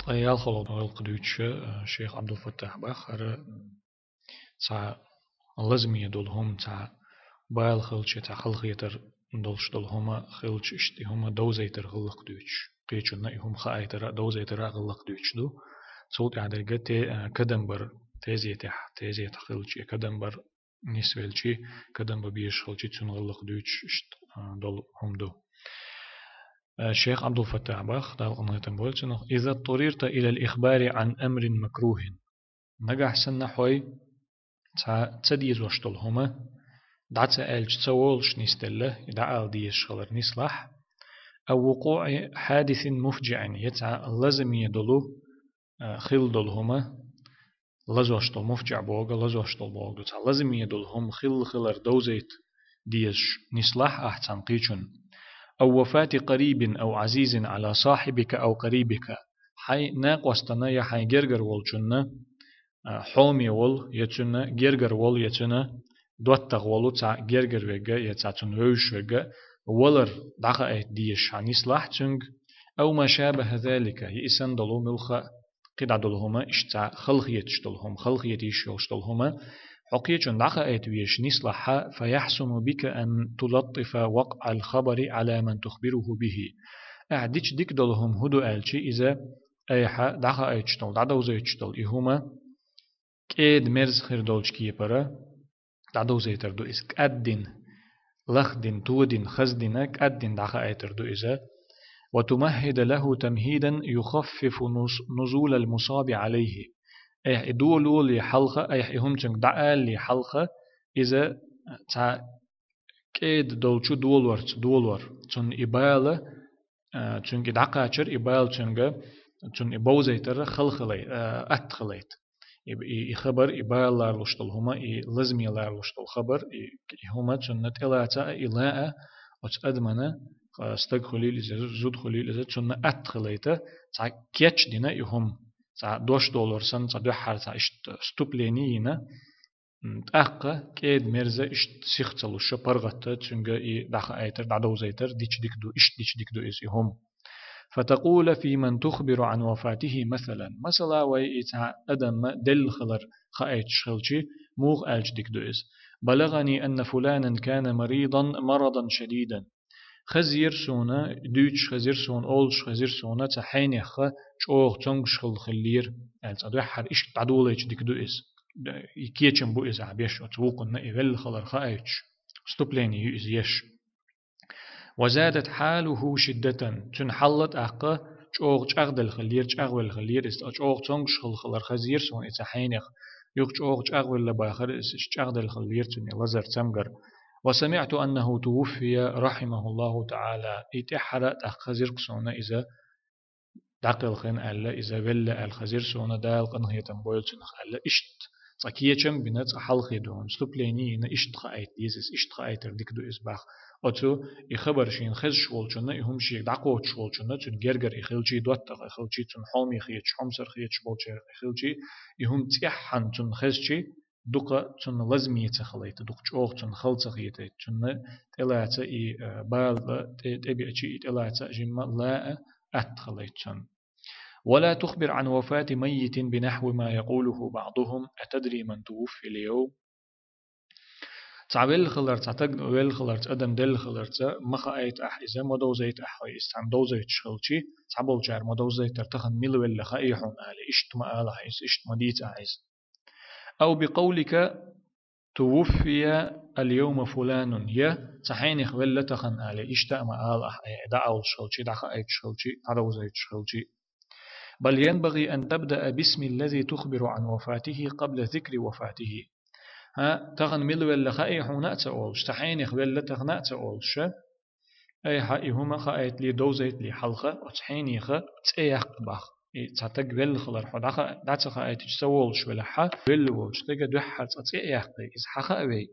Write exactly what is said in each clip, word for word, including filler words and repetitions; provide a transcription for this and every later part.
Ткъаь ялхлагӀа гӀиллакх дуьйцуш, э, шайх Ӏабдул-Фаттахь бах, хӀара, м, цхьа лазаме дола хӀума, цхьа бала хилча, цхьа халахетар долуш дола хӀума хилча, иштта и хӀума довзийтар гӀиллакх дуьйцуш. Кхечунна и хӀума хаийтара, довзийтара гӀиллакх дуьйцуш ду. Цул тӀаьхьа дерг те-, э, кадам бар тезетехь, тезетахь хилча, кадам бар нисвелча, кадам бан безаш хилча, цуьнан гӀиллакх дуьйцуш иштта, а, долу хӀума ду. А, шайх Ӏабдул-Фаттахь бах, Дала къинхетам бойла цунах: «إذا اضطررت إلى الإخبار عن أمر مكروه». Нагахь санна хьо цхьа ца дезаш долу хӀума, дӀа ца аьлча ца волуш нисделла, и дӀаала дезаш хилар нислахь, «أو وقوع حادث مفجع», я цхьа лазаме долу, а, хилла долу хӀума, лазош долу, муфжиӀ боху, лазош долу боху ду, цхьа лазаме долу хӀума хилла хилар довзийта дезаш нислахь ахь цхьана кхечунна. «أو وفاة قريب أو عزيز على صاحبك أو قريبك». Хьайн накъостана я хьайн гергара волчунна, а, хьоме волу, я цуьнан гергара волу, я цуьнан доттагӀа волу цхьа гергара верг, я цхьа цунна вевзаш верг валар дӀахаийта дезаш хьан нислахь цуьнга, «أو ما شابه ذلك», я и санна долу муьлхха а кхидӀа долу хӀума, иштта цхьа халахеташ долу хӀума, халахета йиш йолуш долу хӀума, хьо кхечунна дӀахаийта везаш нислахь хьан, «فيحسن بك أن تلطف وقع الخبر على من تخبره به». Ахь дича дика долу хӀума хӀун ду аьлча, иза айхьа дӀахаийташ долу, дӀадовзийташ долу и хӀума кӀеда-мерза хир долчу кепара дӀадовзийтар ду иза. КӀаддина, лахдина, тодина, хаздина, кӀаддина дӀахаийтар ду иза. «وتمهد له تمهيدا يخفف نز-، نزول المصاب عليه». Айхьа и долале хьалха, айхьа и хӀума цуьнга дӀаалале хьалха, иза цхьа кӀеда долчу долорца долор. Цунна и бала, а, цуьнга и дӀакхачар, и бала цуьнга, цунна и бовзийтар хала хилай-, а, атта хилайта. И, и, и хабар, и бала ларалуш долу хӀума, и лазаме ларалуш долу хабар, и, и хӀума цунна тӀелаца а, и лаа а, оцу адамана, а, стаг хуьлийла иза, зуда хуьлийла иза, цунна атта хилайта, цхьа кечдина и хӀума, цхьа дош долор санна, цхьа дуьххьара цхьа иштта вступление йина, м, тӀаккха кӀеда-мерза иштта сих ца луш, паргӀатта цуьнга и дӀахаийтар, дӀадовзийтар дича дика ду, иштта дича дика ду иза и хӀума. «فتقول في من تخبر عن وفاته مثلا». Масала, вай и цхьа адам делла хилар хаийташ хилча, муха аьлча дика ду иза: «بلغني أن فلانا كان مريضا مرضا شديدا». Хезира суна, дуьйцуш хезира суна, олуш хезира суна, цхьа хьенех чӀогӀа цомгуш хилла хиллера, аьлла, цхьа дуьххьара иштта дӀадолийча дика ду иза. И кечам бу иза ахь беш оцу вукхунна и велла хилар хаийташ. Вступление ю иза еш. «وزادت حاله شدة». Цуьнан хьал а тӀаккха чӀогӀа чӀагӀделла хиллера, чӀагӀвелла хиллера иза, ткъа чӀогӀа цомгуш хилла хилар хезира суна и цхьа хьенех. Юха чӀогӀа чӀагӀвелла бахара иза, иштта чӀагӀделла хиллера цуьнан и лазар, цамгар. «وسمعت أنه توفي رحمه الله تعالى». И тӀаьххьара а тӀаккха хезира-кх суна иза дӀакхелхина аьлла, иза велла аьлла хезира суна, Дала къинхетам бойла цунах аьлла, иштта цкъа кечам бина, цкъа хьалхе дуьхьал вступление йина, иштта хаийта деза иза, иштта хаийтар дика ду иза бах. Оцу и хабар шена хезаш волчунна, и хӀума шега дӀакхочуш волчунна, цуьнан гергара и хилчий, доттагӀа и хилчий, цунна хьоме хеташ, хьомсара хеташ болчарах и хилчий, и хӀума цӀеххьана цунна хезчий, дукха цунна лазаме ца хилайта, дукха чӀогӀа цунна хала ца хетайта, цунна тӀелаца и, э, бала тӀе-, тӀебеачий, и тӀелаца жимма лаа атта хилайта цунна. «ولا تخبر عن وفاة ميت بنحو ما يقوله بعضهم: أتدري من توفي اليوم؟» Цхьа велла хиларца, цхьа таг велла хиларца, адам делла хиларца ма хаийта ахь иза, ма довзийта ахь хьо иза, цхьана довзийташ хилчий, цхьаболчара ма довзийтара, тахана мила велла хаий хьуна, али, иштта ма ала ахь иза, иштта ма дийца ахь иза. «أو بقولك: توفي اليوم فلان», я цхьа хьенех велла тахана, али, иштта а ма ала ахь, э, дӀаалуш хилчий, дӀахаийташ хилчий, дӀадовзийташ хилчий. «بل ينبغي أن تبدأ باسم الذي تخبر عن وفاته قبل ذكر وفاته». ХӀа, тахана мила велла хаий хьуна а ца олуш, цхьа хьенех велла тахана а ца олуш, айхьа и хӀума хаийтале, довзийтале хьалха, оцу хьенеха цӀе яккха бах. И цхьа таг велла хилар хьо дӀаха-, дӀа ца хаийтича ца волуш велахь, велла волчу стага дуьххьара цкъа цӀе а яккхий, иза хьан хаа вей?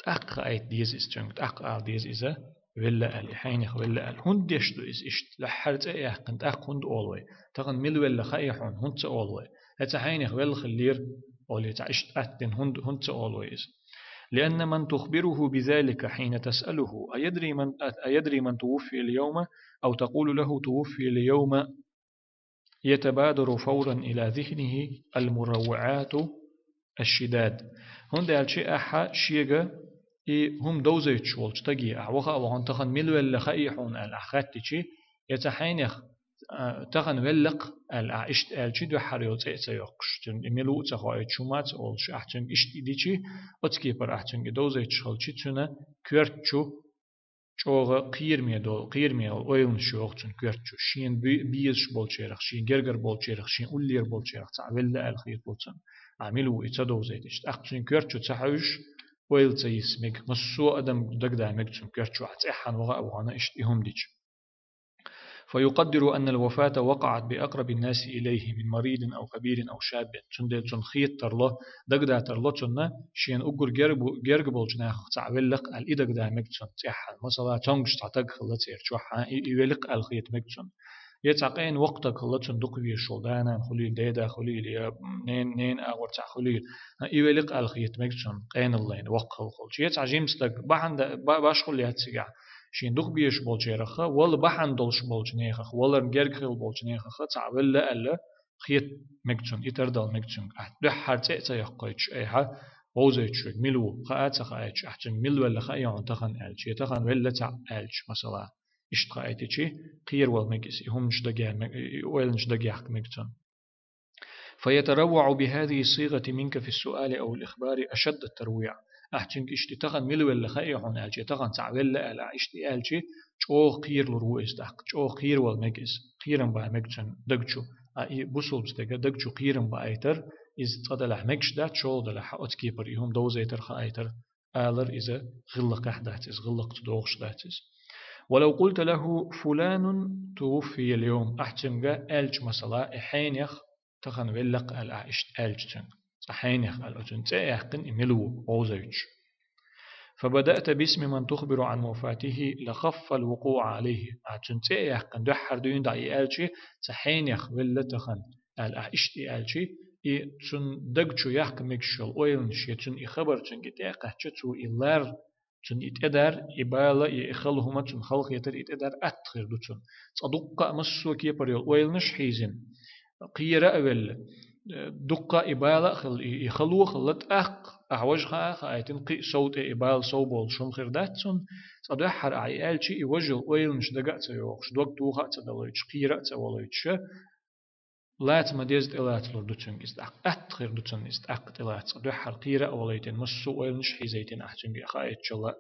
ТӀаккха хаийта деза иза цуьнга, тӀаккха ала деза иза, велла аьлла, и хьенех велла аьлла. ХӀунда деш ду иза иштта? Дуьххьара цӀе а яьккхина, тӀаккха хӀунда олу вай? Тахана мила велла хаий хьуна, хӀунда ца олу вай? Хьо цхьа хьенех велла хиллера, олий, цхьа иштта атта дина, хӀунда, хӀунда ца олу вай иза? «لأن من تخبره بذلك حين تسأله: أيدري من، أيدري من توفي اليوم؟ أو تقول له: توفي اليوم يتبادر فورا إلى ذهنه المروعات الشداد. ХӀунда аьлча ахьа шега и хӀума довзуьйтуш волчу стаге, ахьа ваха а вахана тахана мила велла хаий хьуна аьлла ахьа хаьттича, я цхьа хьенех, а, тахана велла-кх аьлла ахьа иштта аьлча, дуьххьара йолу цӀе а ца йоккхуш, цуьнга и мила ву а ца хоуьйтуш, хӀума а ца олуш, ахьа цуьнга иштта и дича, оцу кепара ахьа цуьнга и довзуьйтуш хилча, цуьнан коьрта чу чӀогӀа кхераме долу, кхераме йолу ойланаш йогӀу цуьнан коьрта чу. Шена бе-, безаш болчарах, шена гергара болчарах, шена уллера болчарах цхьаъ велла аьлла хетало цунна. Ахьа мила ву и ца довзуьйтича. ТӀаккха цуьнан коьрта чу ца хьуьйсуш, ойла ца йиса мега. Массо а адам дагадаа мега цуьнан коьрта чу, ахьа цӀеххьана ваха а вахана иштта и хӀума дича. فيقدر أن الوفاة وقعت بأقرب الناس إليه من مريض أو كبير أو شاب. Цундела цунна хета тарло, дагадаа тарло цунна, шена уггар герга бу-, герга болчу нахах цхьаъ велла-кх аьлла, и дагадаа мега цунна цӀеххьана. Масала, цомгуш цхьа стаг хилла церан чохь, и, и велла-кх аьлла хета мега цунна. Я цхьа къена воккха стаг хилла, цунна дукха везаш волу да-нана хуьлийла, деда хуьлийла, я нен-, ненан агӀор цхьаъ хуьлийла. И велла-кх аьлла хета мега цунна, къеналлина воккха хилла хилча. Я цхьа жима стаг, бахьана да-, ба-, башхалла яц цигахь, шена дукха безаш болчарах, вала бахьана долуш болчу нахах, валарна герга хилла болчу нахах цхьаъ велла аьлла, хета мега цунна, и тардала мега цуьнга. Ахьа дуьххьара цӀе а ца йоккхуьйтуш, айхьа вовзуьйтуш верг мила ву, хаа а ца хаийтуш, ахьа цуьнга мила велла хаий хьуна тахана аьлча, я тахана велла цхьаъ аьлча, масала, иштта хаийтича, кхеравала мега иза, и хӀуманаш дагаян мег-, и ойланаш дагаяхка мега цунна. فيتروع بهذه الصيغة منك في السؤال أو الإخبار أشد الترويع. Ахьа цуьнга иштта тахана мила велла хаий хьуна аьлча, я тахана цхьаъ велла аьлла, ахьа иштта и аьлча, чӀогӀа кхералур ву иза тӀаккха, чӀогӀа кхеравала мега иза, кхерам бан мега цуьнан даг чу. А и бусалба стеган даг чу кхерам баийтар, иза цкъа делахь мегаш дац, шолгӀа делахь оцу кепара и хӀума довзийтар, хаийтар, алар иза гӀиллакхехь дац иза, гӀиллакхца догӀуш дац иза. ولو قلت له: فلان توفي اليوم. Ахьа цуьнга аьлча, масала, и хьенех тахана велла-кх аьлла ахьа иштта аьлча цуьнга. Цкъа хьенех аьлла, оцуьнан цӀе а яьккхина, и мила ву, вовзуьйтуш. فبدأت باسم من تخبر عن وفاته لخف الوقوع عليه. Ахьа цуьнан цӀе а яьккхина, дуьххьара дуьйна дӀа и аьлча, цхьа хьенех велла тахана аьлла ахьа иштта и аьлча, и цуьнан даг чу яккха мегаш йолу ойланаш, я цуьнан и хабар цуьнга тӀе а кхаьчча, цо и лар, цуьнан и тӀедар, и бала, и, и хала хӀума цунна хала хетар, и тӀедар атта хир ду цунна. Цкъа дуккха а массо а кепара йолу ойланаш хьийзина, кхера а велла, э, дуккха а и бала а хилла, и, и хало а хилла, тӀаккха ахьа важа хаа а хаийтина, кхин а сов тӀе и бала сов болуш хӀума хир дац цунна, цкъа дуьххьара ахьа и аьлча, и важа йолу ойланаш дага а ца йохуш, дог тоха а ца далуьйтуш, кхера а ца валуьйтуш, лаца ма-дезза тӀелацалур ду цуьнга иза тӀаккха, атта хир ду цунна иза тӀаккха тӀелаца, цкъа дуьххьара кхера а валийтина, массо а ойланаш а хьийзийтина ахьа цуьнга хаийтичалла.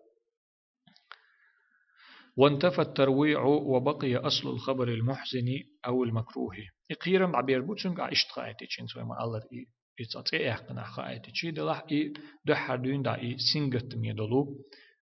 وانتفى الترويع وبقي أصل الخبر المحزن أو المكروه. И кхерам дӀабер бу цуьнга ахьа иштта хаийтича, хӀинца вай ма-аллара и, и цкъа цӀе а яьккхина ахьа хаийтича, делахь и дуьххьара дуьйна дӀа и сингаттаме долу,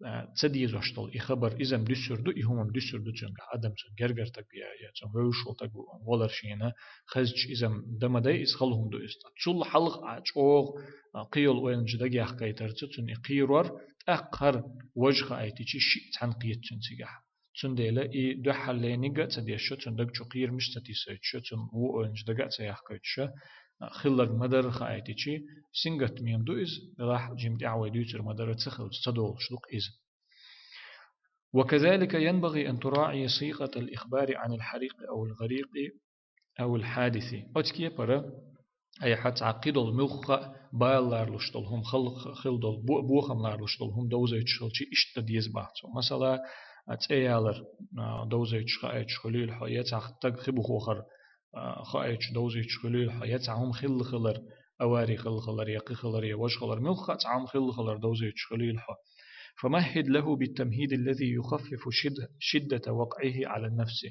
а, ца дезош долу и хабар, иза-м дуьсур ду, и хӀума-м дуьсур ду цуьнга, адам цуьнан гергара стаг я, я цуьнан вевзаш волу стаг валар шена хезча, иза-м дан ма дай, иза хала хӀума ду иза. Цул хьалха а чӀогӀа, а, кхин йолу ойланаш дагаяхкайтарца цунна и кхерор, тӀаккха хӀара важа хаийтича, шиъ цхьаьна кхета цуьнан цигахь. Цундела и дуьххьара леринарг а ца деш, цуьнан даг чу кхерамаш а ца тиссийтуш, цуьнан вон ойланаш дага а ца яхкийтуш, хилларг ма-дарра хаийтича, сингаттаме-м ду иза, делахь жимма тӀаьхьа вай дуьйцур ма-дарра ца хилча, ца долуш ду-кх иза. وكذلك ينبغي أن تراعي صيغة الإخبار عن الحريق أو الغريق أو الحادث. Оцу кепара айхьа цхьа кхидолу муьлхха а бала ларалуш долу хӀума, хала хила долу бо-, бохам ларалуш долу хӀума довзуьйтуш хилча, иштта дан деза боху цо. Масала, а, цӀе ялар, а, довзуьйтуш хаийтуш хуьлийла хьо, я цхьа стаг хи бу хохар, а, хаийтуш довзуьйтуш хуьлийла хьо, я цхьа хӀума хилла хилар, авари хилла хилар, я кхин хилар, я важа хилар, муьлхха а цхьа хӀума хилла хилар довзуьйтуш хуьлийла хьо. فمهد له بالتمهيد الذي يخفف شد-، شدة وقعه على النفس.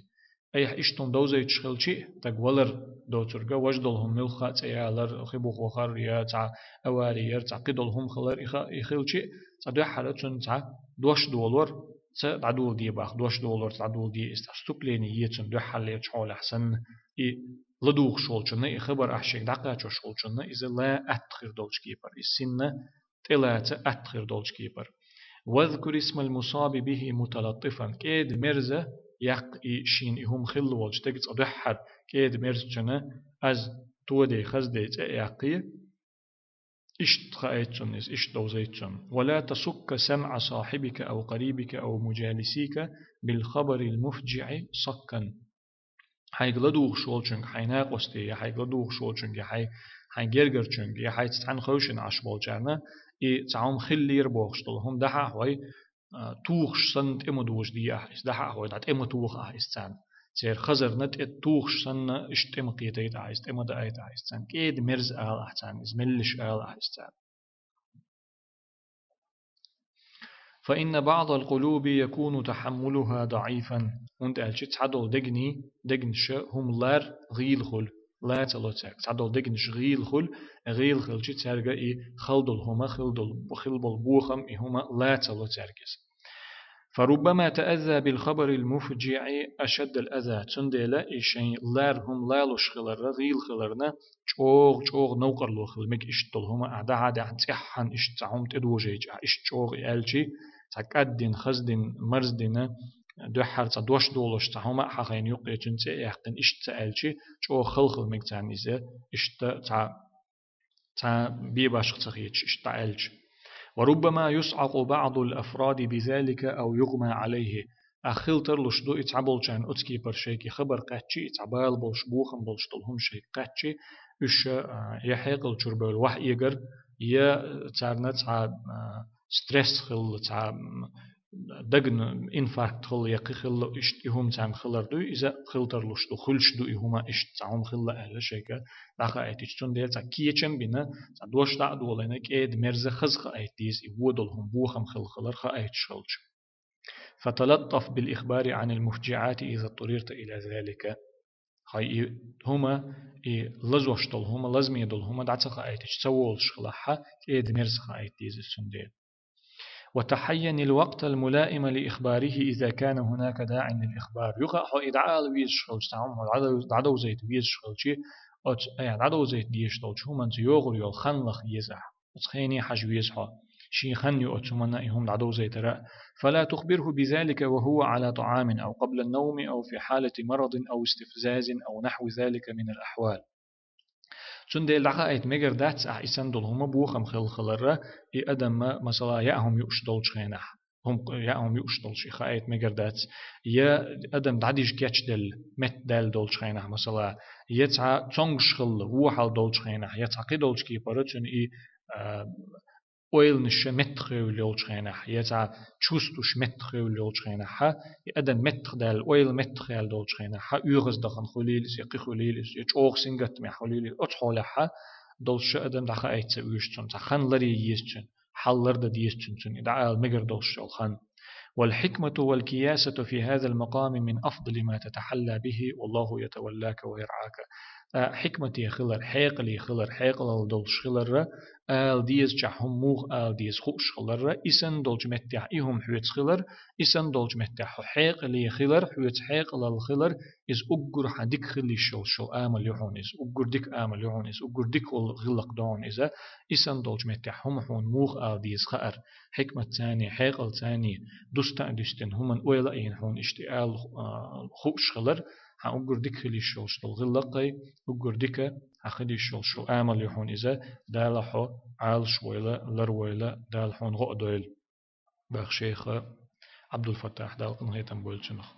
Айхьа иштта хӀума довзуьйтуш хилча, стаг валар доцург, важа долу хӀума муьлхха а цӀе ялар, хи бу хохар, я цхьа авари яр, цхьа кхидолу хӀума хилар, и ха-, и хилча, цкъа дуьххьара цунна цхьа дош долор, ца дӀадоладе боху, дош долор ца дӀадоладе, иза цхьа вступление е цунна дуьххьарлерчу хьолехь санна, и ладугӀуш волчунна, и хабар ахьа шега дӀакхачош волчунна, иза ла атта хир долчу кепара, иза синна тӀелаца атта хир долчу кепара. واذكر اسم المصاب به متلطفا. КӀеда-мерза яккха и шена и хӀума хилла волчу стеган цкъа дуьххьара, кӀеда-мерза цуьнан аз тодай, хаздай цӀе а яккхий, иштта хаийта цунна иза, иштта довзийта цунна. ولا تصك سمع صاحبك أو قريبك أو مجالسيك بالخبر المفجع صكا. хьайга ладугӀуш волчуьнга, хьайн накъостий, я хьайга ладугӀуш волчуьнга, я хьай, хьайн гергарчуьнга, я хьайца цхьаьна хевшина Ӏаш болчарна, и цхьа хӀума хилла бохуш долу хӀума дахьа а хьой, а, тухуш санна тӀе ма дожа де ахь иза, дахьа а хьой, дӀа тӀе ма тоха ахь иза царна. Церан хазарна тӀе тухуш санна, иштта тӀе ма кхетайта ахь иза, тӀе ма даайта ахь иза царна. КӀеда-мерза ала ахь царна иза, меллаша ала ахь иза царна. فإن بعض القلوب يكون تحملها ضعيفا. ХӀунда аьлча цхьадолу дегний, дегнаша хӀума лар гӀийла хуьлу, ла ца ло цаьрга. Цхьадолу дегнаша гӀийла хуьлу, гӀийла хилча цаьрга и хала долу хӀума, хила долу, хила болу бохам, и хӀума ла ца ло цаьрга иза. فربما تأذى بالخبر المفجع أشد الأذى. Цундела и шайн лар хӀума лалуш хиларна, гӀийла хиларна, чӀогӀа, чӀогӀа новкъарло хила мега иштта долу хӀума, ахь дахьа а даьхна цӀеххьана иштта цхьа хӀума тӀедожийча, ахь иштта чӀогӀа и аьлчи, цхьа кӀаддина, хаздина, марздина, дуьххьара цхьа дош долуш цхьа хӀума а хьан хенан юккъе цуьнан цӀе а яьккхина, иштта ца аьлчи, чӀогӀа хала хила мега царна иза, иштта цхьа, цхьа бен башха ца хеташ, иштта дӀа аьлча. وربما يصعق بعض الأفراد بذلك أو يغمى عليه. Ахь хила тарлуш ду, и цхьаболчарна оцу кепара шайга и хабар кхаьччи, и цхьа бала болуш, бохам болуш долу хӀума шайга кхаьччи, уьш, а, я хьекъал чуьра бевлла вахь эгар, я царна цхьа, а, стресс хилла, цхьа, м, дагна инфаркт хилла, я кхин хилла, иштта и хӀума царна хилар дуй, иза хила тарлуш ду, хуьлуш ду и хӀума, иштта цхьа хӀума хилла аьлла шайга дӀахаийтича. Цундела цхьа кечам бина, цхьа дош дӀа а долийна, кӀеда-мерза хаза хаийта деза и вон долу хӀума, бохам хила хилар хаийташ хилча. فتلطف بالإخبار عن المفجعات إذا اضطررت إلى ذلك. Хьай и хӀума, и лазош долу хӀума, лазаме долу хӀума дӀа ца хаийтича, ца волуш хилахь, кӀеда-мерза хаийта деза цундела. وتحين الوقت الملائم لإخباره إذا كان هناك داع للإخبار. Юха а хьо и дӀаала везаш хилча, цхьа хӀума хьо дӀадов-, дӀадовзайта везаш хилчи, оцу, айхьа дӀадовзайта дезаш долчу хӀуманца йогӀур йолу хан лаха еза ахь. Оцу хене хьажа веза хьо. Шен хан ю оцу хӀуманна и хӀума дӀадовзайтара. فلا تخبره بذلك وهو على طعام أو قبل النوم أو في حالة مرض أو استفزاز أو نحو ذلك من الأحوال. Цундела дӀахаийта мегар дац ахь и санна долу хӀума, бохам хила хиларра, и адамна, масала, яа хӀума юуш долчу хенахь. ХӀума, яа хӀума юуш долчу и хаийта мегар дац. Я адам дӀадижа кечделла, меттадаьлла долчу хенахь, масала, я цхьа цомгуш хилла, вон хьал долчу хенахь, я цхьа кхидолчу кепара цуьнан и, а, ойланаш меттахъевлла йолчу хенахь, я цхьа чувстваш меттахъевлла йолчу хенахь, и адам меттахдаьлла, ойла меттахъяьлла долчу хенахь, оьгӀаздахана хуьлийла иза, я кхин хуьлийла иза, я чӀогӀа сингаттамехь хуьлийла иза, оцу хьолехь долуш адам дӀахаийта ца оьшу цунна, цхьа хан ларъе еза цуьнан, хьал лардан деза цуьнан, цуьнан и дӀаала мегар долуш йолу хан. والحكمة والكياسة في هذا المقام من أفضل ما تتحلى به، والله يتولاك ويرعاك. ТӀаккха хьикмате хилар, хьекъале хилар, хьекъалалла долуш хиларра, ала дезачохь хӀума муха ала деза хууш хиларра, и санна долчу меттехь и хӀума хьоьца хилар, и санна долчу меттехь хьо хьекъале хилар, хьоьца хьекъалалла хилар, иза уггар хьан дика хила йиш йолуш йолу амал ю хьуна иза, уггар дика амал ю хьуна иза, уггар дика волу гӀиллакх ду хьуна иза, и санна долчу меттехь хӀума хьуна муха ала деза хаар, хьикматца а, хьекъалца а, дуста а дуьстина, хӀуманна ойла а йина хьуна иштта и ала, а, хууш хилар, хьан уггар дика хила йиш йолуш долу гӀиллакхий, уггар дика хьан хила йиш йолуш йолу амал ю хьуна иза, Дала хьо Ӏалашвойла, ларвойла, Дала хьуна гӀо а дойла. Бах шайх Ӏабдулфаттах, Дала къинхетам бойла цунах.